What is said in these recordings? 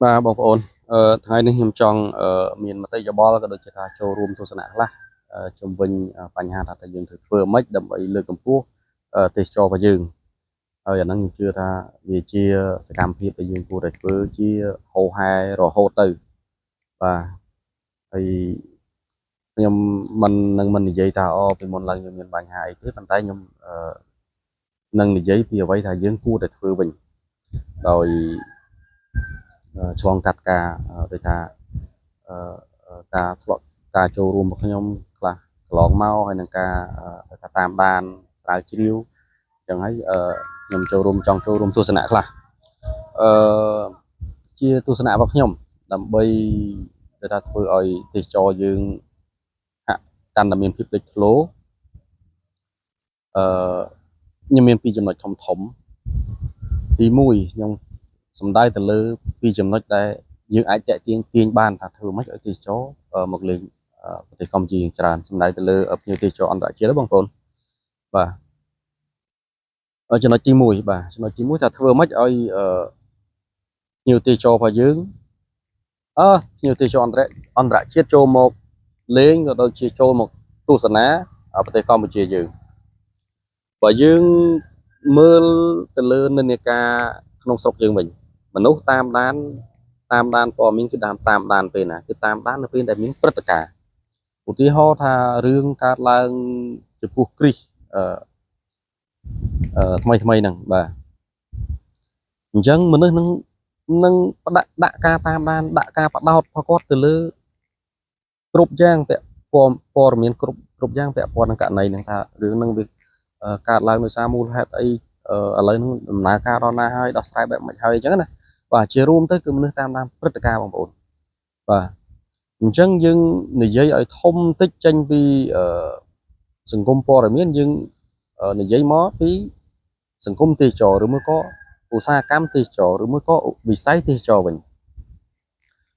បាទបងប្អូនថ្ងៃនេះខ្ញុំចង់មានមតិយោបល់ក៏ដូចជាថាចូលរួមទស្សនៈខ្លះជំវិញបញ្ហាថាតើយើងត្រូវធ្វើម៉េចដើម្បីលើកកម្ពស់ទេសចររបស់យើងហើយអាហ្នឹងខ្ញុំជឿថាវាជាសកម្មភាពដែលយើងគួរតែធ្វើជាហោហែរហូតទៅបាទហើយខ្ញុំមិននឹងមិននិយាយថាអូពីមុនឡើងខ្ញុំមានបញ្ហាអីទេប៉ុន្តែខ្ញុំនឹងនិយាយពីអ្វីថាយើងគួរតែធ្វើវិញដោយឆ្លងកាត់ការដូចថាការធ្លាក់ការចូលរួមរបស់ខ្ញុំខ្លះកន្លងមកហើយនឹងការថាតាមដានស្រាវជ្រាវអញ្ចឹងហើយខ្ញុំចូលរួមចង់ចូលរួមទស្សនៈខ្លះអឺជាទស្សនៈរបស់ខ្ញុំដើម្បីដែលថាធ្វើឲ្យទេសចរយើងហាក់កាន់តែមានភាពលេចធ្លោអឺខ្ញុំមានពីរចំណុចធំធំទី1ខ្ញុំសំដៅទៅលើពីរចំណុចដែលយើងអាចតាក់ទាញទាញបានថាធ្វើម៉េចឲ្យទេសចរមកលេងប្រទេសកម្ពុជាយ៉ាងច្រើនសំដៅទៅលើភ្ញៀវទេសចរអន្តរជាតិបងប្អូនបាទចំណុចទី1បាទចំណុចទី1ថាធ្វើម៉េចឲ្យភ្ញៀវទេសចររបស់យើងអឺភ្ញៀវទេសចរអន្តរអន្តរជាតិចូលមកលេងក៏ដូចជាចូលមកទស្សនាប្រទេសកម្ពុជាយើងបើយើងមើលទៅលើនិន្នាការក្នុងស្រុកយើងវិញមនុស្សតាមដានតាមដានព័ត៌មានគឺតាមតាមដានពេលណាគឺតាមដាននៅពេលដែលមានព្រឹត្តិការណ៍ឧទាហរណ៍ថារឿងកើតឡើងចំពោះគ្រីសអឺថ្មីថ្មីហ្នឹងបាទអញ្ចឹងមនុស្សនឹងនឹងផ្ដាក់ដាក់ការតាមដានដាក់ការបដោតរបស់គាត់ទៅលើគ្រប់យ៉ាងពាក់ព័ន្ធព័ត៌មានគ្រប់គ្រប់យ៉ាងពាក់ព័ន្ធនឹងករណីហ្នឹងថារឿងហ្នឹងវាកើតឡើងដោយសារមូលហេតុអីឥឡូវហ្នឹងដំណើរការដល់ណាហើយដោះស្រាយបែបម៉េចហើយអញ្ចឹងណាបាទជារួមទៅគឺមនុស្សតាមដានព្រឹត្តិការណ៍បងប្អូនបាទអញ្ចឹងយើងនិយាយឲ្យធំតិចចេញពីសង្គមព័ត៌មានយើងនិយាយមកពីសង្គមទេសចរឬមួយក៏ឧស្សាហកម្មទេសចរឬមួយក៏វិស័យទេសចរវិញ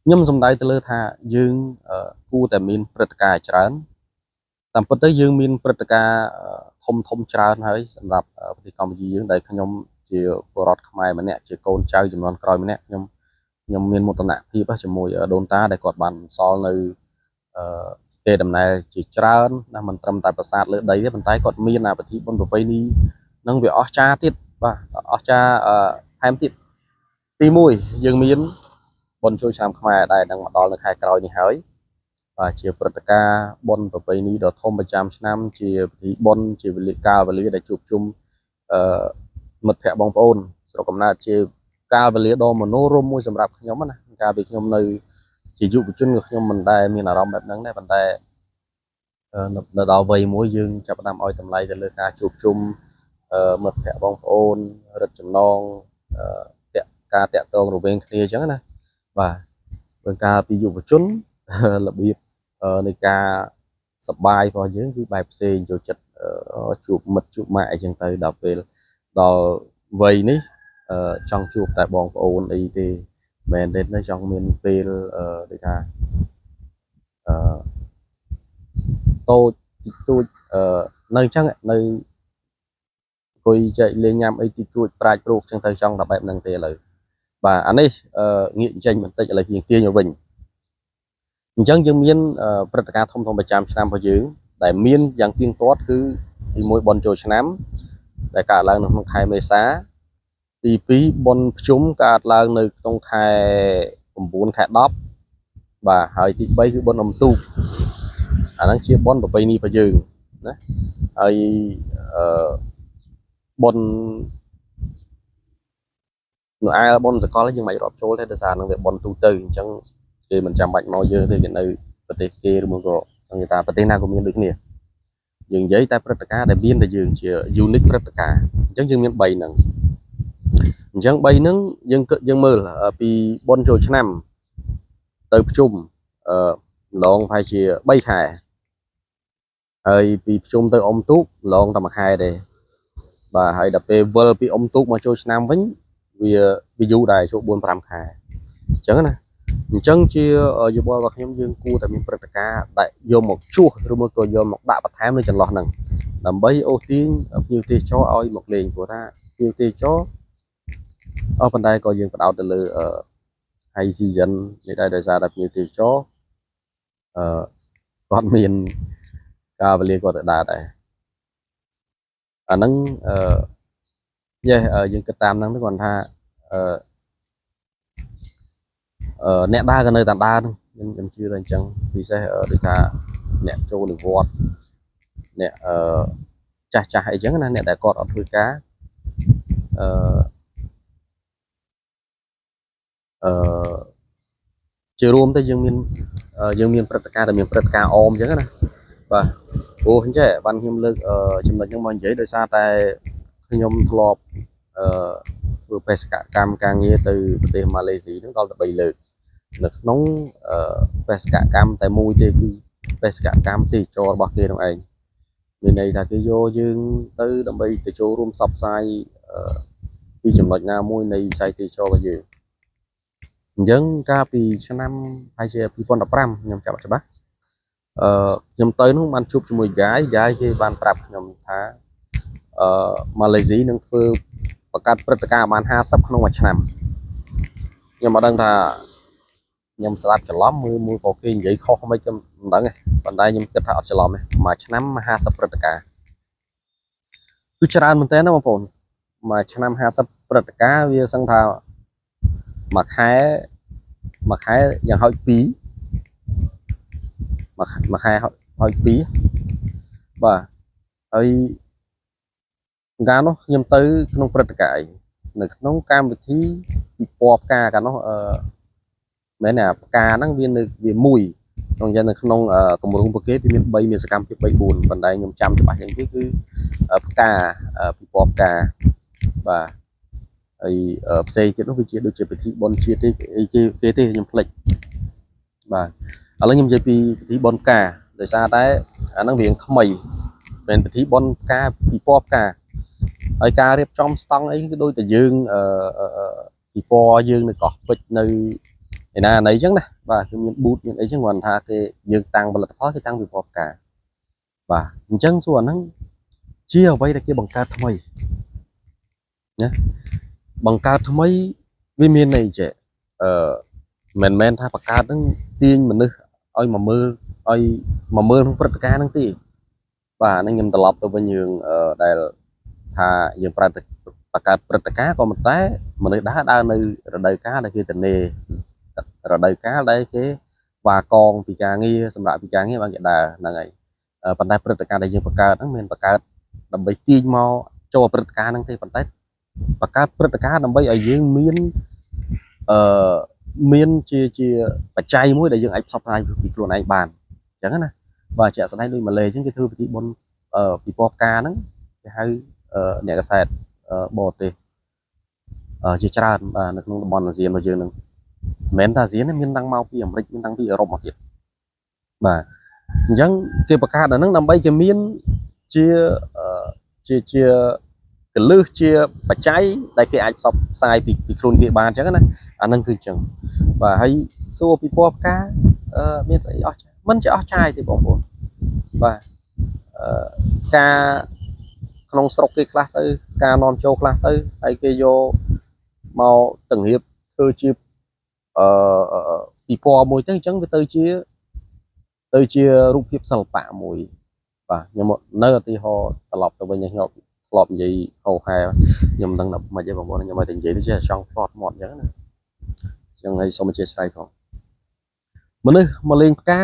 ខ្ញុំសំដៅទៅលើថាយើងគួរតែមានព្រឹត្តិការណ៍ច្រើនតាមពិតទៅយើងមានព្រឹត្តិការណ៍ធំធំច្រើនហើយសម្រាប់ប្រទេសកម្ពុជាយើងដែលខ្ញុំជាពលរដ្ឋខ្មែរម្នាក់ជាកូនចៅជំនាន់ក្រោយម្នាក់ខ្ញុំខ្ញុំមានមោទនភាពជាមួយដូនតាដែលគាត់បានបន្សល់នៅអឺគេដំណែលជាច្រើនណាមិនត្រឹមតែប្រាសាទលើដីទេប៉ុន្តែគាត់មានអាពិធីបុណ្យប្រពៃណីនឹងវាអស្ចារ្យទៀតបាទអស្ចារ្យថែមទៀតទី1យើងមានបុណ្យចូលឆ្នាំខ្មែរដែលនឹងមកដល់នៅខែក្រោយនេះហើយបាទជាព្រឹត្តិការណ៍បុណ្យប្រពៃណីដ៏ធំប្រចាំឆ្នាំជាពិធីបុណ្យជាវេលាកាលវេលាដែលជួបជុំអឺមិត្តភ័ក្តិបងប្អូនស្រុកកំណើតជាកាលវេលាដ៏មនោរម្យមួយសម្រាប់ខ្ញុំណាកាលពីខ្ញុំនៅជាយុវជនក៏ខ្ញុំមិនដែលមានអារម្មណ៍បែបហ្នឹងដែរប៉ុន្តែនៅដល់វ័យមួយយើងចាប់ផ្ដើមឲ្យតម្លៃទៅលើការជួបជុំមិត្តភ័ក្តិបងប្អូនរឹតចំណងតាក់ការតាក់ទងរវាងគ្នាអញ្ចឹងណាបាទបើកាលពីយុវជនរបៀបនៃការសបាយរបស់យើងគឺបែបផ្សេងចូលចិត្តជួបមិត្តជួបម៉ាក់អីចឹងទៅដល់ពេលដល់វ័យនេះចង់ជួបតែបងប្អូនអីទេមែនទេចង់មានពេលដូចថាអឺតូចតិចតួចអឺនៅអញ្ចឹងនៅអង្គុយចែកលេងញ៉ាំអីតិចតួចប្រាជ្ញព្រូកចឹងទៅចង់តែបែបហ្នឹងទេឥឡូវបាទអានេះងាកចេញបន្តិចឥឡូវជាងទាញមកវិញអញ្ចឹងយើងមានព្រឹត្តិការណ៍ធំធំប្រចាំឆ្នាំរបស់យើងដែលមានយ៉ាងទៀងទាត់គឺទី1បុណ្យចូលឆ្នាំដែលកើតឡើងនៅក្នុងខែមេសាទី2បុណ្យភ្ជុំកើតឡើងនៅក្នុងខែ9ខែ10បាទហើយទី3គឺបុណ្យអុំទូកអាហ្នឹងជាបុណ្យប្រពៃណីរបស់យើងណាហើយអឺបុណ្យនៅឯបុណ្យសកលយើងមិនរាប់ចូលទេដោយសារនឹងវាបុណ្យទូទៅអញ្ចឹងគេមិនចាំបាច់មកយើងទេគេនៅប្រទេសគេឬមកក៏ចង់និយាយថាប្រទេសណាក៏មានដូចគ្នាយើងនិយាយតែព្រឹត្តិការណ៍ដែលមានតែយើងជា unique ព្រឹត្តិការណ៍អញ្ចឹងយើងមាន3ហ្នឹងអញ្ចឹង3ហ្នឹងយើងគិតយើងមើលពីបុណ្យចូលឆ្នាំទៅភ្ជុំអឺម្លងប្រហែលជា3ខែហើយពីភ្ជុំទៅអុំទូកម្លងតែមួយខែទេបាទហើយដល់ពេលវិលពីអុំទូកមកចូលឆ្នាំវិញវាវាយូរដែរចូល4 5ខែអញ្ចឹងណាអញ្ចឹងជាយោបល់របស់ខ្ញុំយើងគួរតែមានព្រឹត្តិការណ៍ដែលយកមកជួសឬមួយក៏យកមកដាក់បន្ថែមនៅចន្លោះហ្នឹងដើម្បីអូសទាញភ្ញៀវទេសចរឲ្យមកលេងព្រោះថាភ្ញៀវទេសចរអប៉ុន្តែក៏យើងផ្ដោតទៅលើ high season នេះដែរដោយសារតែភ្ញៀវទេសចរអឺគាត់មានកាលវេលាគាត់ទៅដើរដែរអាហ្នឹងអឺយេយើងគិតតាមហ្នឹងទៅគាត់ថាអឺអឺអ្នកដើរក៏នៅតែដើរហ្នឹងខ្ញុំជឿថាអញ្ចឹងពិសេសដូចថាអ្នកចូលនិវត្តន៍អ្នកអឺចាស់ចាស់អីចឹងណាអ្នកដែលគាត់អត់ធ្វើការអឺអឺជារួមទៅយើងមានព្រឹត្តិការណ៍តែមានព្រឹត្តិការណ៍អមអញ្ចឹងណាបាទព្រោះអញ្ចឹងបានខ្ញុំលើកចំណុចហ្នឹងមកនិយាយដោយសារតែខ្ញុំធ្លាប់អឺធ្វើបេសកកម្មការងារទៅប្រទេសម៉ាឡេស៊ីហ្នឹងដល់ទៅ3លើកនៅក្នុងបេសកកម្មតែមួយទេគឺបេសកកម្មទេសចររបស់គេនោះឯងមានន័យថាគេយកយើងទៅដើម្បីទៅចូលរួមផ្សព្វផ្សាយពីចំណុចណាមួយនៃវិស័យទេសចររបស់យើងអញ្ចឹងកាលពីឆ្នាំប្រហែលជា2015ខ្ញុំចាំអត់ច្បាស់អឺខ្ញុំទៅនោះបានជួបជាមួយ guide គេបានប្រាប់ខ្ញុំថាអឺម៉ាឡេស៊ីនឹងធ្វើបង្កើតព្រឹត្តិការណ៍បាន50ក្នុងមួយឆ្នាំខ្ញុំអត់ដឹងថាខ្ញុំស្ដាប់ច្រឡំមួយមួយក៏គេនិយាយខុសមិនខ្ញុំមិនដឹងទេប៉ុន្តែខ្ញុំគិតថាអត់ច្រឡំទេមួយឆ្នាំ50ព្រឹត្តិការណ៍គឺច្រើនមែនតើណាបងប្អូនមួយឆ្នាំ50ព្រឹត្តិការណ៍វាសឹងថាមួយខែមួយខែយ៉ាងហោច2មួយខែហោច2បាទហើយកាលនោះខ្ញុំទៅក្នុងព្រឹត្តិការណ៍អីនៅក្នុងកម្មវិធីពិព័រណ៍ផ្កាកាលនោះអឺមែនអាផ្កាហ្នឹងវានៅវាមួយក្នុងយ៉ាងនៅក្នុងគម្រោងប្រគេវាមាន3មានសកម្មភាព3 4ប៉ុន្តែខ្ញុំចាំច្បាស់ជាងគេគឺផ្កាពិព័រណ៍ផ្កាបាទហើយផ្សេងទៀតនោះវាជាដូចជាពិធីបុណ្យជាតិទេអីគេគេទេខ្ញុំភ្លេចបាទឥឡូវខ្ញុំនិយាយពីពិធីបុណ្យផ្កាដោយសារតែអាហ្នឹងវាថ្មីមិនពិធីបុណ្យផ្កាពិព័រណ៍ផ្កាហើយការរៀបចំស្តង់អីគឺដូចតែយើងអឺពិព័រណ៍យើងនៅកោះពេជ្រនៅឯណាណីអញ្ចឹងណាបាទគឺមាន booth មានអីចឹងគាត់ថាគេយើងតាំងផលិតផលគេតាំងពិព័រណ៍ផ្កាបាទអញ្ចឹងសួរអាហ្នឹងជាអ្វីដែលគេបង្កើតថ្មីណាបង្កើតថ្មីវាមានន័យចេះអឺមិនមែនថាបង្កើតហ្នឹងទាញមនុស្សឲ្យមកមើលឲ្យមកមើលក្នុងព្រឹត្តិការណ៍ហ្នឹងទេបាទហ្នឹងខ្ញុំត្រឡប់ទៅវិញរឿងដែលថាយើងប្រើបង្កើតព្រឹត្តិការណ៍ក៏ប៉ុន្តែមនុស្សដើរដើរនៅរដូវកាលដែលគេតនេរដូវកាលដែលគេវ៉ាកងពីការងារសម្រាប់ពីការងារបានគេដើរហ្នឹងហើយប៉ុន្តែព្រឹត្តិការណ៍ដែលយើងបង្កើតហ្នឹងមានបង្កើតដើម្បីទាញមកចូលព្រឹត្តិការណ៍ហ្នឹងទេប៉ុន្តែបង្កើតព្រឹត្តិការណ៍ដើម្បីឲ្យយើងមានអឺមានជាជាបច្ច័យមួយដែលយើងអាចផ្សព្វផ្សាយពីខ្លួនឯងបានអញ្ចឹងណាបាទជាក់ស្ដែងដូចម៉ាឡេអញ្ចឹងគេធ្វើពិធីបុណ្យពិព័រណ៍ផ្កាហ្នឹងគេហៅអ្នកកសែតបរទេសជាច្រើនបាទនៅក្នុងតំបន់អាស៊ានរបស់យើងហ្នឹងមិនមែនតែអាស៊ានទេមានតាំងមកពីអាមេរិកមានតាំងពីអឺរ៉ុបមកទៀតបាទអញ្ចឹងគេបង្កើតអាហ្នឹងដើម្បីគេមានជាជាជាកលឹះជាបច្ច័យដែលគេអាចផ្សព្វផ្សាយពីពីខ្លួនគេបានអញ្ចឹងណាអាហ្នឹងគឺអញ្ចឹងបាទហើយសួរពិព័រណ៍ផ្កាអឺមានស្អីអស់មិនជាអស់ចាយទេបងប្អូនបាទអឺការក្នុងស្រុកគេខ្លះទៅការនាំចូលខ្លះទៅហើយគេយកមកតង្រៀបធ្វើជាអឺពិព័រណ៍មួយទៅអញ្ចឹងវាទៅជារូបភាពសិល្បៈមួយបាទខ្ញុំនៅឧទាហរណ៍ត្រឡប់ទៅវិញខ្ញុំធ្លាប់និយាយហោហែខ្ញុំមិនដឹងថាមិនទេបងប្អូនខ្ញុំឲ្យតែនិយាយទៅចេះចង់ផ្្លាត់មាត់អញ្ចឹងណាអញ្ចឹងហើយសូមអធិស្ឋានផងមនុស្សមកលេងផ្កា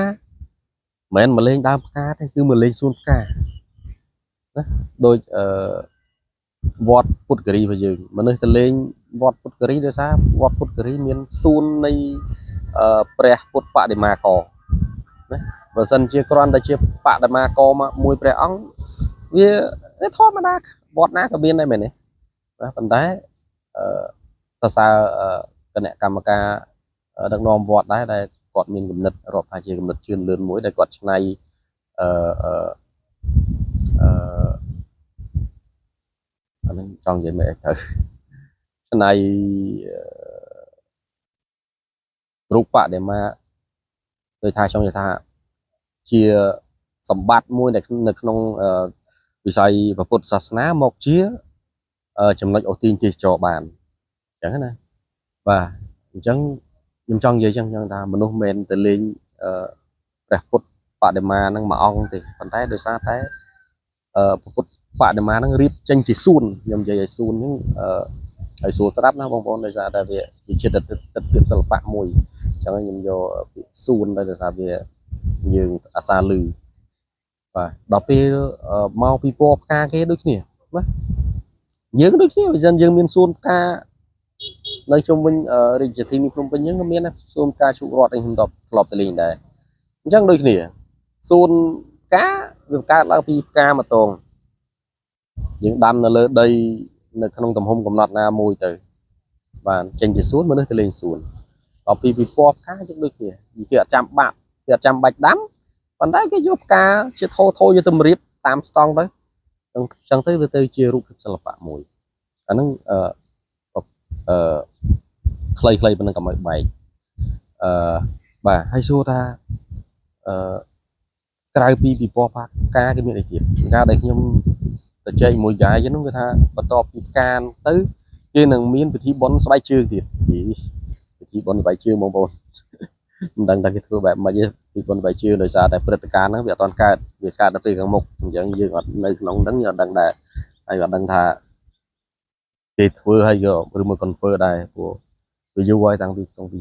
មិនមែនមកលេងដើមផ្កាទេគឺមកលេងសួនផ្កាណាដូចអឺវត្តពុទ្ធគិរីរបស់យើងមនុស្សទៅលេងវត្តពុទ្ធគិរីដោយសារវត្តពុទ្ធគិរីមានសួននៃព្រះពុទ្ធបដិមាកណាបើសិនជាគ្រាន់តែជាបដិមាកមកមួយព្រះអង្គវាធម្មតាវត្តណាក៏មានដែរមែនទេបាទប៉ុន្តែអឺសរសើរគណៈកម្មការដឹកនាំវត្តដែរដែលគាត់មានគំនិតរាប់ថាជាគំនិតជឿនលឿនមួយដែលគាត់ច្នៃអឺអឺអឺអានឹងចង់និយាយមិនអីទៅច្នៃរូបបដិមាដូចថាចង់និយាយថាជាសម្បត្តិមួយនៅក្នុងវិស័យពុទ្ធសាសនាមកជាចំណុចអូទាញទេសចរបានអញ្ចឹងណាបាទអញ្ចឹង ខ្ញុំចង់និយាយចឹងចង់ថាមនុស្សមិនមែនទៅលេងអឺព្រះពុទ្ធបដិមាហ្នឹងមួយអង្គទេប៉ុន្តែដោយសារតែអឺពុទ្ធបដិមាហ្នឹងរៀបចេញជាសួនខ្ញុំនិយាយឲ្យសួនហ្នឹងអឺឲ្យស្រួលស្ដាប់ណាបងប្អូនដោយសារតែវាវាជាទិដ្ឋភាពសិល្បៈមួយអញ្ចឹងខ្ញុំយកពាក្យសួនទៅដោយសារវាយើងអាសាលឺបាទដល់ពេលមកពីពណ៌ផ្កាគេដូចគ្នាណាយើងដូចគ្នាបើមិនយើងមានសួនផ្កានៅជុំវិញរាជធានីភ្នំពេញហ្នឹងក៏មានដែរសួនផ្កាឈូករត់ឯខ្ញុំធ្លាប់ទៅលេងដែរអញ្ចឹងដូចគ្នាសួនផ្កាវាកើតឡើងពីផ្កាមួយតងយើងដាំនៅលើដីនៅក្នុងទំហំកំណត់ណាមួយទៅបាទចេញជាសួនមនុស្សទៅលេងសួនដល់ពីពិព័រណ៍ផ្កាយើងដូចគ្នាគេអត់ចាំបាក់គេអត់ចាំបាច់ដាំប៉ុន្តែគេយកផ្កាជាថោថោយកទៅរៀបតាមស្តង់ទៅអញ្ចឹងទៅវាទៅជារូបភាពសិល្បៈមួយអាហ្នឹងអឺអឺខ្លីៗប៉ុណ្ណឹងកុំឲ្យបែកអឺបាទហើយសួរថាអឺក្រៅពីពិព័រណ៍ផ្កាគេមានអីទៀតការដែលខ្ញុំទៅចែកមួយកាយហ្នឹងគឺថាបន្ទាប់ពីផ្កាទៅគេនឹងមានពិធីបុណ្យស្បែកជើងទៀតពិធីបុណ្យស្បែកជើងបងប្អូនមិនដឹងថាគេធ្វើបែបម៉េចទេពិធីបុណ្យស្បែកជើងដោយសារតែព្រឹត្តិការណ៍ហ្នឹងវាអត់ទាន់កើតវាកើតនៅពេលខាងមុខអញ្ចឹងយើងអត់នៅក្នុងហ្នឹងយើងអត់ដឹងដែរហើយអត់ដឹងថាគេធ្វើហើយក៏ឬមួយ confirm ដែរព្រោះវាយូរហើយតាំងពីក្នុង2015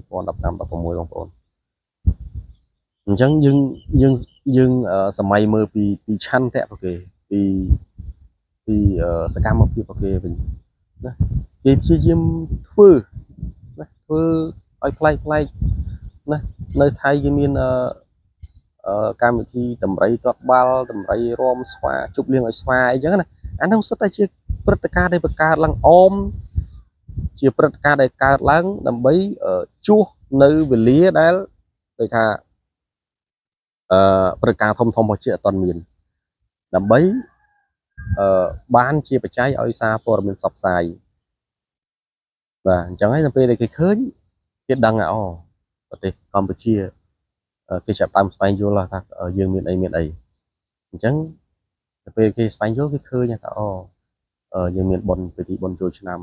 16បងប្អូនអញ្ចឹងយើងយើងយើងសម័យមើលពីពីឆន្ទៈរបស់គេពីពីសកម្មភាពរបស់គេវិញណាគេព្យាយាមធ្វើណាធ្វើឲ្យប្លែកប្លែកណានៅថៃគេមានអឺកម្មវិធីតម្រៃទាត់បាល់តម្រៃរំស្វាជប់លៀងឲ្យស្វាអីចឹងណាអានោះសុទ្ធតែជាព្រឹត្តិការណ៍ដែលបង្កើតឡើងអមជាព្រឹត្តិការណ៍ដែលកើតឡើងដើម្បីជួសនៅវេលាដែលដូចថាអឺព្រឹត្តិការណ៍ធំធំរបស់ជាតិអត់ទាន់មានដើម្បីអឺបានជាបច្ច័យឲ្យសារព័ត៌មានផ្សព្វផ្សាយបាទអញ្ចឹងហើយនៅពេលដែលគេឃើញគេដឹងអូប្រទេសកម្ពុជាគេចាប់ដើមស្វែងយល់ថាយើងមានអីមានអីអញ្ចឹងទៅពេលគេស្វែងយល់គេឃើញថាអូយើងមានបុណ្យពិធីបុណ្យចូលឆ្នាំ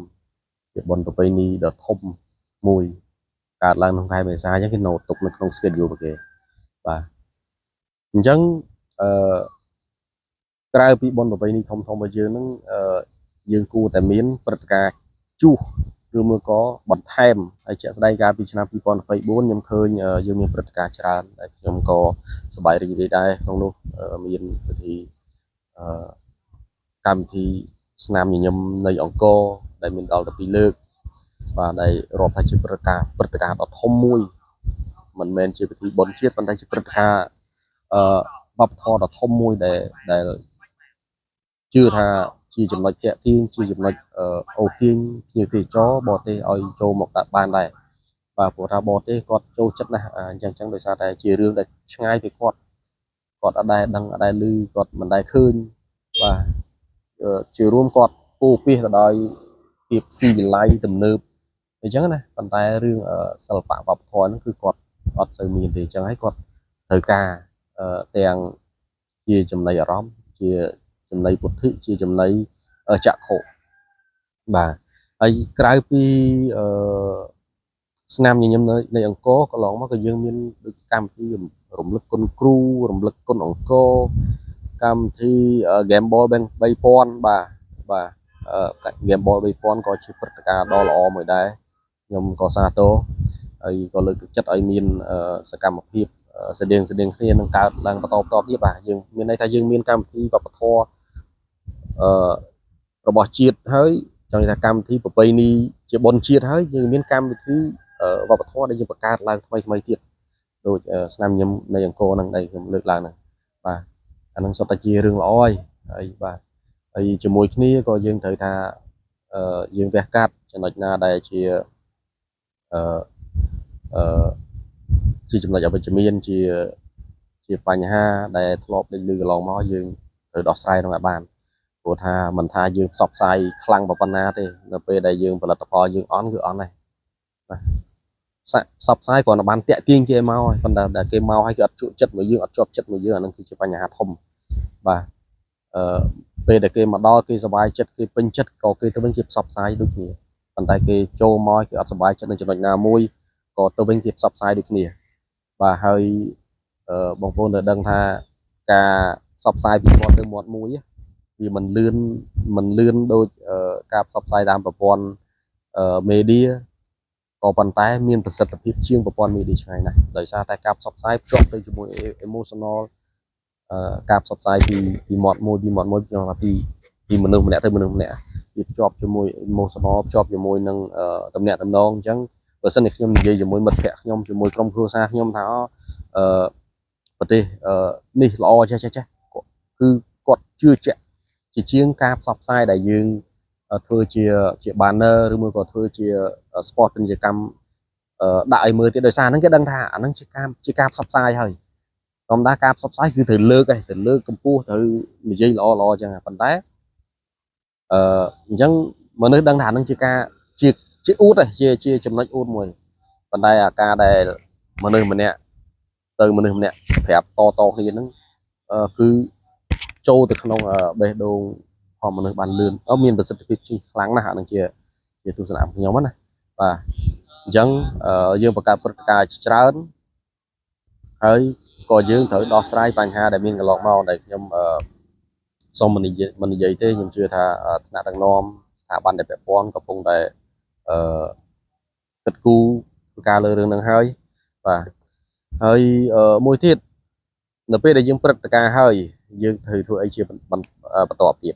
ជាបុណ្យប្រពៃណីដ៏ធំមួយកើតឡើងក្នុងខែមេសាអញ្ចឹងគេ note ទុកនៅក្នុង schedule របស់គេបាទអញ្ចឹងអឺក្រៅពីបុណ្យប្រពៃណីធំធំរបស់យើងហ្នឹងអឺយើងគួរតែមានព្រឹត្តិការណ៍ជួសឬមួយក៏បន្ថែមហើយជាក់ស្ដែងកាលពីឆ្នាំ2024ខ្ញុំឃើញយើងមានព្រឹត្តិការណ៍ច្រើនដែលខ្ញុំក៏សប្បាយរីករាយដែរក្នុងនោះមានពិធីអឺកម្មវិធីស្នាមញញឹមនៃអង្គរដែលមានដល់ទៅ2លើកបាទដែលរាប់ថាជាព្រឹត្តិការណ៍ព្រឹត្តិការណ៍ដ៏ធំមួយមិនមែនជាពិធីបុណ្យជាតិប៉ុន្តែជាព្រឹត្តិការណ៍អឺវប្បធម៌ដ៏ធំមួយដែលដែលជឿថាជាចំណុចតាក់ទាញជាចំណុចអូសទាញភ្ញៀវទេសចរបរទេសឲ្យចូលមកដាក់បានដែរបាទព្រោះថាបរទេសគាត់ចូលចិត្តណាស់អញ្ចឹងដោយសារតែជារឿងដែលឆ្ងាយពីគាត់គាត់អត់ដែលដឹងអត់ដែលឮគាត់មិនដែលឃើញបាទជារួមគាត់ពោពាសទៅដោយភាពស៊ីវិល័យទំនើបអញ្ចឹងណាប៉ុន្តែរឿងសិល្បៈវប្បធម៌ហ្នឹងគឺគាត់អត់សូវមានទេអញ្ចឹងហើយគាត់ត្រូវការទាំងជាចំណីអារម្មណ៍ជាចំណីពុទ្ធិជាចំណីចក្ខុបាទហើយក្រៅពីអឺស្នាមញញឹមនៃអង្គរកន្លងមកក៏យើងមានដូចកម្មវិធីរំលឹកគុណគ្រូរំលឹកគុណអង្គរកម្មវិធី Gameball 3000បាទបាទ Gameball 3000ក៏ជាព្រឹត្តិការណ៍ដ៏ល្អមួយដែរខ្ញុំក៏សាទរហើយក៏លើកទឹកចិត្តឲ្យមានសកម្មភាពស្តៀងស្តៀងគ្នានឹងកើតឡើងបន្តបន្តទៀតបាទយើងមានន័យថាយើងមានកម្មវិធីវប្បធម៌អឺរបស់ជាតិហើយចង់និយាយថាកម្មវិធីប្រពៃណីជាបុណ្យជាតិហើយយើងមានកម្មវិធីវប្បធម៌ដែលយើងបង្កើតឡើងថ្មីថ្មីទៀតដូចស្នាមញញឹមនៃអង្គរហ្នឹងដែលខ្ញុំលើកឡើងហ្នឹងបាទអាហ្នឹងសុទ្ធតែជារឿងល្អហើយហើយបាទហើយជាមួយគ្នាក៏យើងត្រូវថាយើងវះកាត់ចំណុចណាដែលជាអឺអឺជាចំណុចអវិជ្ជមានជាជាបញ្ហាដែលធ្លាប់លេចលឺកន្លងមកយើងត្រូវដោះស្រាយនឹងឲ្យបានព្រោះថាមិនថាយើងផ្សព្វផ្សាយខ្លាំងប៉ុណ្ណាទេនៅពេលដែលយើងផលិតផលយើងអន់គឺអន់ដែរបាទសាក់ផ្សព្វផ្សាយគ្រាន់តែបានតាក់ទាញគេមកហើយប៉ុន្តែដែលគេមកហើយគេអត់ជក់ចិត្តមួយយើងអត់ជាប់ចិត្តមួយយើងអានឹងគឺជាបញ្ហាធំបាទអឺពេលដែលគេមកដល់គេសប្បាយចិត្តគេពេញចិត្តក៏គេទៅវិញគេផ្សព្វផ្សាយដូចគ្នាប៉ុន្តែគេចូលមកគេអត់សប្បាយចិត្តនៅចំណុចណាមួយ ក៏ទៅវិញគេផ្សព្វផ្សាយដូចគ្នាបាទហើយបងប្អូនត្រូវដឹងថាការផ្សព្វផ្សាយពីមាត់ទៅមាត់មួយវាមិនលឿនមិនលឿនដូចការផ្សព្វផ្សាយតាមប្រព័ន្ធ media ក៏ប៉ុន្តែមានប្រសិទ្ធភាពជាងប្រព័ន្ធ media ឆ្ងាយណាស់ដោយសារតែការផ្សព្វផ្សាយភ្ជាប់ទៅជាមួយ emotional ការផ្សព្វផ្សាយពីមាត់មួយពីមាត់មួយខ្ញុំថាពីមនុស្សម្នាក់ទៅមនុស្សម្នាក់វាភ្ជាប់ជាមួយ emotional ភ្ជាប់ជាមួយនឹងតំណាក់តំណងអញ្ចឹងបើសិនជាខ្ញុំនិយាយជាមួយមិត្តភ័ក្តិខ្ញុំជាមួយក្រុមគ្រួសារខ្ញុំថាអឺប្រទេសនេះល្អចេះចេះចេះគឺគាត់ជឿជាក់ជាជាងការផ្សព្វផ្សាយដែលយើងធ្វើជា banner ឬមួយក៏ធ្វើជា spot ពាណិជ្ជកម្មដាក់ឲ្យមើលទៀតដោយសារហ្នឹងគេដឹងថាអាហ្នឹងជាការផ្សព្វផ្សាយហើយធម្មតាការផ្សព្វផ្សាយគឺត្រូវលើកឯងត្រូវលើកកម្ពស់ត្រូវនិយាយល្អល្អអញ្ចឹងប៉ុន្តែអញ្ចឹងមនុស្សដឹងថាហ្នឹងជាការជាជាអួតឯងជាចំណុចអួតមួយប៉ុន្តែអាការដែលមនុស្សម្នាក់ទៅមនុស្សម្នាក់ប្រាប់តតគ្នាហ្នឹងគឺចូលទៅក្នុងបេះដូងរបស់មនុស្សបានលឿនមានប្រសិទ្ធភាពជាងខ្លាំងណាស់អាហ្នឹងជាទស្សនៈខ្ញុំណាបាទអញ្ចឹងយើងបង្កើតព្រឹត្តិការណ៍ច្រើនហើយក៏យើងត្រូវដោះស្រាយបញ្ហាដែលមានកន្លងមកដែលខ្ញុំសូមមិននិយាយទេខ្ញុំជឿថាថ្នាក់ដឹកនាំស្ថាប័នដែលពាក់ព័ន្ធកំពុងតែអឺគិតគូរធ្វើការលើរឿងហ្នឹងហើយបាទហើយមួយទៀតនៅពេលដែលយើងព្រឹត្តិការណ៍ហើយយើងត្រូវធ្វើអីជាបន្តទៀត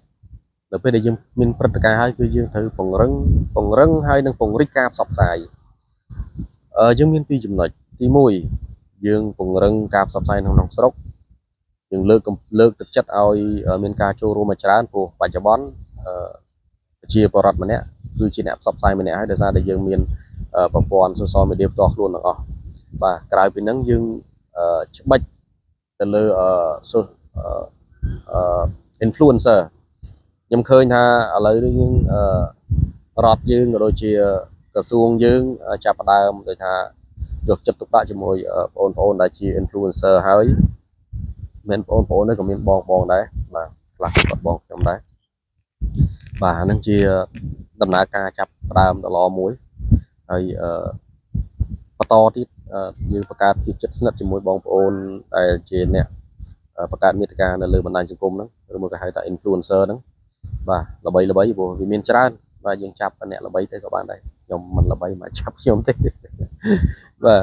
នៅពេលដែលយើងមានព្រឹត្តិការណ៍ហើយគឺយើងត្រូវពង្រឹងពង្រឹងហើយនឹងពង្រីកការផ្សព្វផ្សាយយើងមានពីរចំណុចទី1យើងពង្រឹងការផ្សព្វផ្សាយក្នុងស្រុកយើងលើកទឹកចិត្តឲ្យមានការចូលរួមមកច្រើនព្រោះបច្ចុប្បន្នប្រជាពលរដ្ឋម្នាក់គឺជាអ្នកផ្សព្វផ្សាយម្នាក់ហើយដោយសារតែយើងមានប្រព័ន្ធ social media ផ្ទាល់ខ្លួនទាំងអស់បាទក្រៅពីហ្នឹងយើងច្បិចទៅលើ influencer ខ្ញុំឃើញថាឥឡូវនេះយើងរដ្ឋយើងក៏ដូចជាក្រសួងយើងចាប់ផ្ដើមដូចថាយកចិត្តទុកដាក់ជាមួយបងប្អូនដែលជា influencer ហើយមិនបងប្អូននេះក៏មានបងបងដែរបាទខ្លះគាត់បងខ្ញុំដែរបាទអាហ្នឹងជាដំណើរការចាប់ផ្ដើមដ៏ល្អមួយហើយបន្តទៀតយើងបង្កើតភាពជិតស្និទ្ធជាមួយបងប្អូនដែលជាអ្នកបង្កើតមាតិកានៅលើបណ្ដាញសង្គមហ្នឹងឬមួយក៏ហៅថា influencer ហ្នឹងបាទល្បីល្បីព្រោះវាមានច្រើនបាទយើងចាប់តែអ្នកល្បីទៅក៏បានដែរខ្ញុំមិនល្បីមកចាប់ខ្ញុំទេបាទ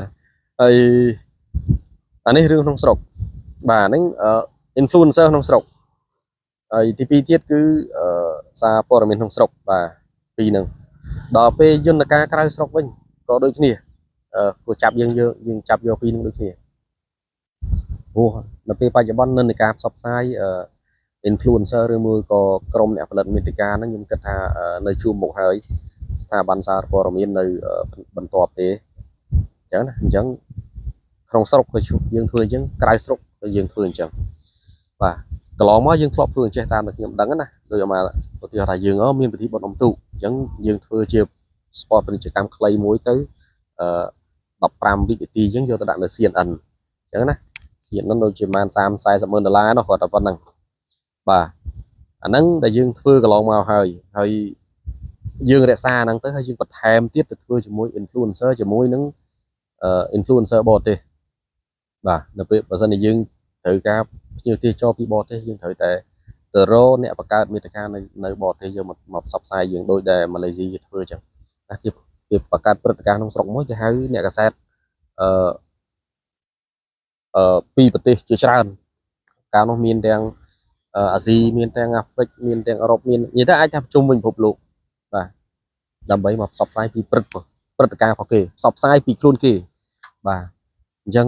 ហើយអានេះរឿងក្នុងស្រុកបាទហ្នឹង influencer ក្នុងស្រុកហើយទី2ទៀតគឺសារព័ត៌មានក្នុងស្រុកបាទពីរហ្នឹងដល់ពេលយន្តការក្រៅស្រុកវិញក៏ដូចគ្នាគួរចាប់យើងយើងចាប់យកពីរហ្នឹងដូចគ្នាព្រោះនៅពេលបច្ចុប្បន្ននិន្នាការផ្សព្វផ្សាយ influencer ឬមួយក៏ក្រុមអ្នកផលិតមាតិកាហ្នឹងខ្ញុំគិតថានៅជួរមុខហើយស្ថាប័នសារព័ត៌មាននៅបន្ទាប់ទេអញ្ចឹងណាអញ្ចឹងក្នុងស្រុកក៏យើងធ្វើអញ្ចឹងក្រៅស្រុកក៏យើងធ្វើអញ្ចឹងបាទកន្លងមកយើងធ្លាប់ធ្វើអញ្ចេះតាមតែខ្ញុំដឹងណាដូចមកឧទាហរណ៍ថាយើងមានពិធីបុណ្យអុំទូកអញ្ចឹងយើងធ្វើជា spot ពាណិជ្ជកម្មខ្លីមួយទៅអឺ15វិនាទីអញ្ចឹងយកទៅដាក់នៅ CNN អញ្ចឹងណា CNN ដូចជាប្រហែល30 40ម៉ឺនដុល្លារនោះគាត់តែប៉ុណ្្នឹងបាទអាហ្នឹងដែលយើងធ្វើកន្លងមកហើយហើយយើងរក្សាហ្នឹងទៅហើយយើងបន្ថែមទៀតទៅធ្វើជាមួយ influencer ជាមួយនឹង influencer បរទេសបាទនៅពេលបើសិនជាយើងត្រូវការភ្ញៀវទេសចរពីបរទេសយើងត្រូវតែទៅរកអ្នកបង្កើតមាតិកានៅបរទេសយកមកផ្សព្វផ្សាយយើងដូចដែលម៉ាឡេស៊ីគេធ្វើអញ្ចឹងណាគេគេបង្កើតព្រឹត្តិការណ៍ក្នុងស្រុកមួយគេហៅអ្នកកាសែតអឺអឺពីប្រទេសជាច្រើនកាលនោះមានទាំងអាស៊ីមានទាំងអាហ្វ្រិកមានទាំងអឺរ៉ុបមាននិយាយទៅអាចថាជុំវិញពិភពលោកបាទដើម្បីមកផ្សព្វផ្សាយពីព្រឹត្តិការណ៍របស់គេផ្សព្វផ្សាយពីខ្លួនគេបាទអញ្ចឹង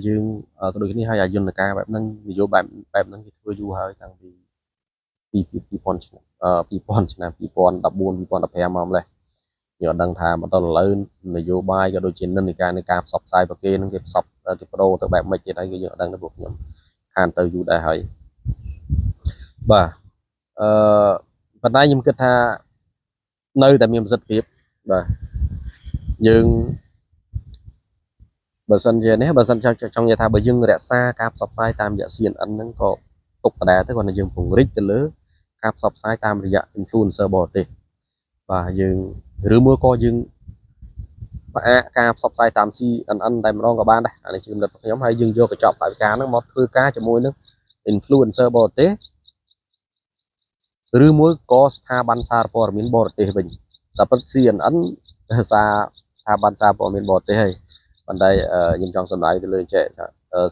យើងក៏ដូចគ្នាហើយអាយន្តការបែបហ្នឹងនយោបាយបែបហ្នឹងគេធ្វើយូរហើយតាំងពីពី2000ឆ្នាំ2000ឆ្នាំ2014 2015មកម្លេះយើងអត់ដឹងថាមកដល់ឥឡូវនយោបាយក៏ដូចជានិន្នាការនៃការផ្សព្វផ្សាយរបស់គេហ្នឹងគេផ្សព្វគេបដូរទៅបែបម៉េចទៀតហើយគឺយើងអត់ដឹងទេពួកខ្ញុំខានទៅយូរដែរហើយបាទអឺប៉ុន្តែខ្ញុំគិតថានៅតែមានប្រសិទ្ធភាពបាទយើងបើសិនជានេះបើសិនចង់ចង់និយាយថាបើយើងរក្សាការផ្សព្វផ្សាយតាមរយៈ CNN ហ្នឹងក៏ទុកដដែលទៅគ្រាន់តែយើងពង្រីកទៅលើការផ្សព្វផ្សាយតាមរយៈ influencer បរទេសបាទយើងឬមួយក៏យើង ផ្អាកការផ្សព្វផ្សាយតាម CNN តែម្ដងក៏បានដែរអានេះជាគំនិតរបស់ខ្ញុំហើយយើងយកកញ្ចប់ថវិកាហ្នឹងមកធ្វើការជាមួយនឹង influencer បរទេសឬមួយក៏ស្ថាប័នសារព័ត៌មានបរទេសវិញតែពិត CNN សារស្ថាប័នសារព័ត៌មានបរទេសហើយប៉ុន្តែខ្ញុំចង់សំដៅទៅលើចេះថា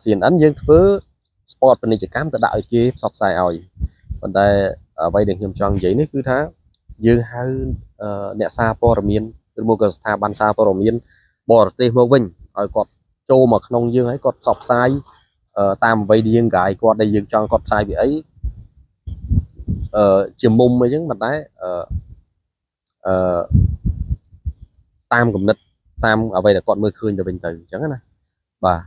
CNN យើងធ្វើ spot ពាណិជ្ជកម្មទៅដាក់ឲ្យគេផ្សព្វផ្សាយឲ្យប៉ុន្តែអ្វីដែលខ្ញុំចង់និយាយនេះគឺថាយើងហៅអ្នកសារព័ត៌មានឬមួយក៏ស្ថាប័នសារព័ត៌មានបរទេសមកវិញឲ្យគាត់ចូលមកក្នុងយើងហើយគាត់ផ្សព្វផ្សាយតាមអ្វីដែលយើងកាយគាត់ដែលយើងចង់គាត់ផ្សាយពីអីជាមុំអីចឹងប៉ុន្តែអឺអឺតាមគំនិតតាមអ្វីដែលគាត់មើលឃើញទៅវិញទៅអញ្ចឹងណាបាទ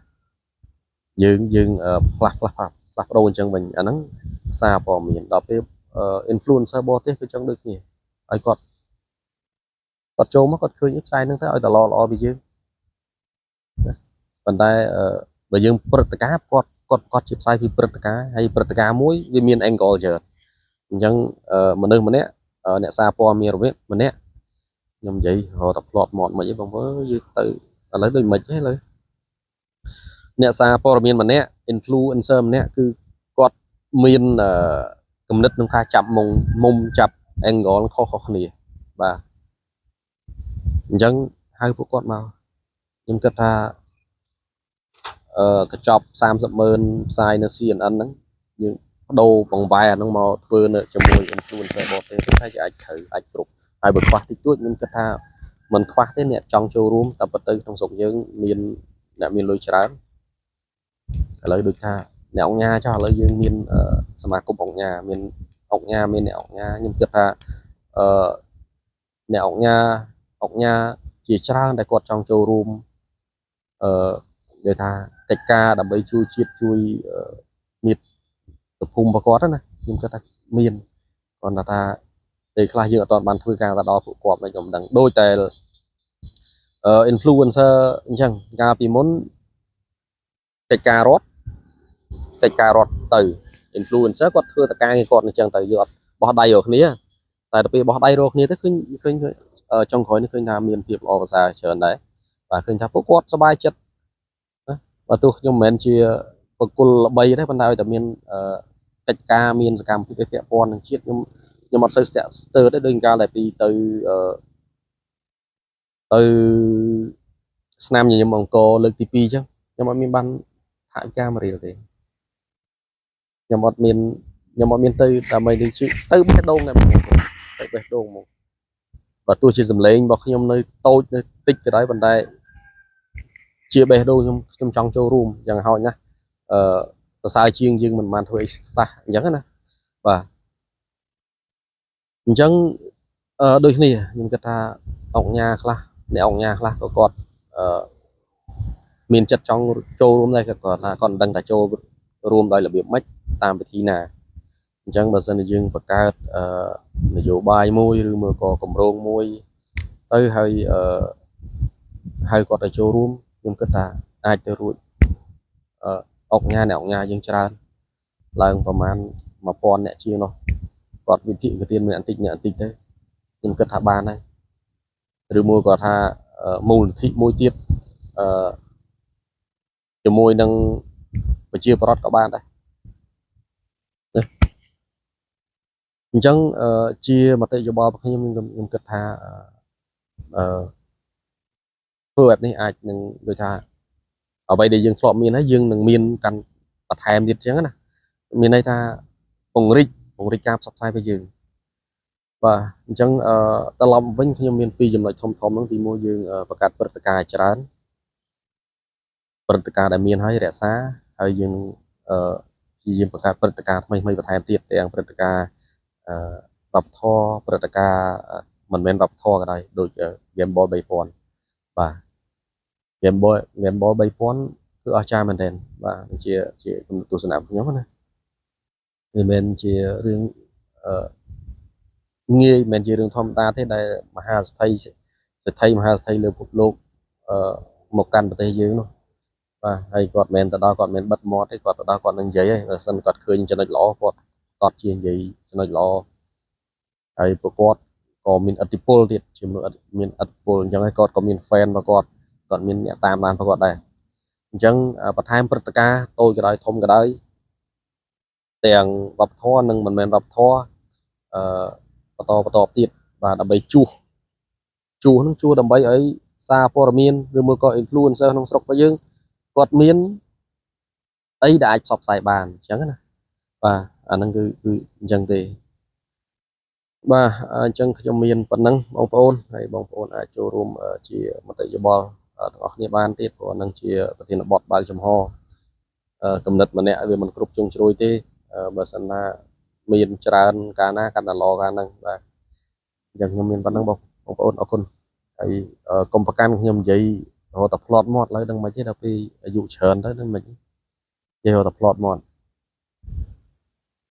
យើងយើងផ្លាស់ផ្លាស់ផ្លាស់ប្ដូរអញ្ចឹងវិញអាហ្នឹងសារព័ត៌មានដល់ពេល influencer បរទេសគឺចឹងដូចគ្នាឲ្យគាត់គាត់ចូលមកគាត់ឃើញផ្សាយហ្នឹងទៅឲ្យតែល្អល្អពីយើងណាប៉ុន្តែបើយើងព្រឹត្តិការណ៍គាត់គាត់គាត់ជាផ្សាយពីព្រឹត្តិការណ៍ហើយព្រឹត្តិការណ៍មួយវាមាន angle ច្រើនអញ្ចឹងមនុស្សម្នាក់អ្នកសារព័ត៌មានរម្នាក់ខ្ញុំនិយាយរហូតតែផ្្លាត់មាត់មិនអីបងប្អូនយើងទៅឥឡូវដូចមិនទេឥឡូវអ្នកសារព័ត៌មានម្នាក់ influencer ម្នាក់គឺគាត់មានគំនិតក្នុងការចាប់មុំមុំចាប់ angle ខុសៗគ្នាបាទអញ្ចឹងហៅពួកគាត់មកខ្ញុំគិតថាកញ្ចប់30ម៉ឺនផ្សាយនៅ CNN ហ្នឹងយើងបដូរបង្វែរអាហ្នឹងមកធ្វើនៅជាមួយ influencer បរទេសទៅថាជាអាចត្រូវអាចគ្រប់ហើយបើខ្វះតិចតួចខ្ញុំគិតថាមិនខ្វះទេអ្នកចង់ចូលរួមតែប៉ុន្តែក្នុងស្រុកយើងមានអ្នកមានលុយច្រើនឥឡូវដូចថាអ្នកអង្គការចោះឥឡូវយើងមានសមាគមអង្គការមានអង្គការមានអ្នកអង្គការខ្ញុំគិតថាអឺអ្នកអង្គការអង្គការជាច្រើនដែលគាត់ចង់ចូលរួមអឺនិយាយថាកិច្ចការដើម្បីជួយជាតិជួយមាតុភូមិរបស់គាត់ណាខ្ញុំគិតថាមានគាត់ថាពេលខ្លះយើងអត់ទាន់បានធ្វើការទៅដល់ពួកគាត់មិនខ្ញុំដឹងដូចតែ influencer អញ្ចឹងកាលពីមុនកិច្ចការរដ្ឋកិច្ចការរដ្ឋទៅ influencer គាត់ធ្វើតការងារគាត់អញ្ចឹងទៅយើងអត់បោះដៃរកគ្នាតែដល់ពេលបោះដៃរកគ្នាទៅឃើញឃើញចុងក្រោយនេះឃើញថាមានភាពល្អប្រសើរច្រើនដែរបាទឃើញថាពួកគាត់សប្បាយចិត្តណាបើទោះខ្ញុំមិនមែនជាបុគ្គលល្បីទេប៉ុន្តែឲ្យតែមានកិច្ចការមានសកម្មភាពពាក់ព័ន្ធនឹងជាតិខ្ញុំខ្ញុំអត់សូវស្ទាក់ស្ទើរទេដូចកាលដែលពីទៅទៅស្នាមញញឹមអង្គរលើកទី2អញ្ចឹងខ្ញុំអត់មានបានថវិកាមួយរៀលទេខ្ញុំអត់មានខ្ញុំអត់មានទៅដើម្បីនេះជិះទៅបេះដូងតែមកទៅបេះដូងមកបើទោះជាសម្លេងរបស់ខ្ញុំនៅតូចនៅតិចក៏ដោយប៉ុន្តែជាបេះដូងខ្ញុំខ្ញុំចង់ចូលរួមយ៉ាងហោចណាស់អឺប្រសើរជាងយើងមិនបានធ្វើអីខ្លះអញ្ចឹងណាបាទអញ្ចឹងអឺដូចគ្នាខ្ញុំគិតថាអង្គញាខ្លះអ្នកអង្គញាខ្លះក៏គាត់អឺមានចិត្តចង់ចូលរួមដែរគាត់ថាគាត់មិនដឹងថាចូលរួមដោយរបៀបម៉េចតាមវិធីណាអញ្ចឹងបើសិនជាយើងបង្កើតអឺនយោបាយមួយឬមួយក៏គម្រោងមួយទៅហើយអឺហៅគាត់ទៅចូលរួមខ្ញុំគិតថាអាចទៅរួចអឺអុកញ៉ាអ្នកអុកញ៉ាយើងច្រើនឡើងប្រហែល1000អ្នកជាងនោះគាត់វិភាគទានម្នាក់បន្តិចអ្នកបន្តិចទៅខ្ញុំគិតថាបានហើយឬមួយគាត់ថាមូលនិធិមួយទៀតអឺជាមួយនឹងប្រជាប្រដ្ឋក៏បានដែរណាអញ្ចឹងជាមតិយោបល់របស់ខ្ញុំខ្ញុំគិតថាអឺធ្វើបែបនេះអាចនឹងដូចថាអ្វីដែលយើងធ្លាប់មានហើយយើងនឹងមានកាន់បន្ថែមទៀតអញ្ចឹងណាមានន័យថាពង្រីកពង្រីកការផ្សព្វផ្សាយរបស់យើងបាទអញ្ចឹងអឺត្រឡប់វិញខ្ញុំមានពីរចំណុចធំធំហ្នឹងទីមួយយើងបង្កើតព្រឹត្តិការណ៍ច្រើនព្រឹត្តិការណ៍ដែលមានហើយរក្សាហើយយើងអឺព្យាយាមបង្កើតព្រឹត្តិការណ៍ថ្មីថ្មីបន្ថែមទៀតទាំងព្រឹត្តិការណ៍អឺវប្បធម៌ព្រឹត្តិការណ៍មិនមែនវប្បធម៌ក៏ដោយដូច Game Ball 3000បាទ Game Ball 3000គឺអស្ចារ្យមែនទែនបាទជាជាទស្សនៈខ្ញុំណាមិនមែនជារឿងអឺងាយមិនមែនជារឿងធម្មតាទេដែលមហាសេដ្ឋីសេដ្ឋីមហាសេដ្ឋីលើពិភពលោកអឺមកកាន់ប្រទេសយើងនោះបាទហើយគាត់មិនទៅដល់គាត់មិនបិទមាត់ទេគាត់ទៅដល់គាត់នឹងនិយាយហើយបើសិនគាត់ឃើញចំណុចល្អគាត់គាត់ជានិយាយចំណុចល្អហើយពួកគាត់ ក៏មានឥទ្ធិពលទៀតជាមនុស្សមានឥទ្ធិពលអញ្ចឹងហើយគាត់ក៏មាន fan របស់គាត់គាត់មានអ្នកតាមដានរបស់គាត់ដែរអញ្ចឹងបន្ថែមព្រឹត្តិការណ៍តូចក៏ដោយធំក៏ដោយទាំងវប្បធម៌និងមិនមែនវប្បធម៌អឺបន្តបន្តទៀតបាទដើម្បីជួសជួសនឹងជួសដើម្បីឲ្យសារព័ត៌មានឬមួយក៏ influencer ក្នុងស្រុករបស់យើងគាត់មានអីដែលអាចផ្សព្វផ្សាយបានអញ្ចឹងណាបាទអាហ្នឹងគឺគឺអញ្ចឹងទេបាទអញ្ចឹងខ្ញុំមានប៉ុណ្ណឹងបងប្អូនហើយបងប្អូនអាចចូលរួមជាមតិយោបល់ទាំងអស់គ្នាបានទៀតព្រោះអាហ្នឹងជាប្រធានបទបើកចំហគំនិតម្នាក់វាមិនគ្រប់ជ្រុងជ្រោយទេបើសិនណាមានច្រើនកាលណាកាន់តែល្អកាលហ្នឹងបាទអញ្ចឹងខ្ញុំមានប៉ុណ្ណឹងបងបងប្អូនអរគុណហើយកុំប្រកាន់ខ្ញុំនិយាយរហូតតែផ្្លាត់មាត់ឡើយដឹងមិនទេដល់ពេលអាយុច្រើនទៅដឹងមិននិយាយរហូតតែផ្្លាត់មាត់។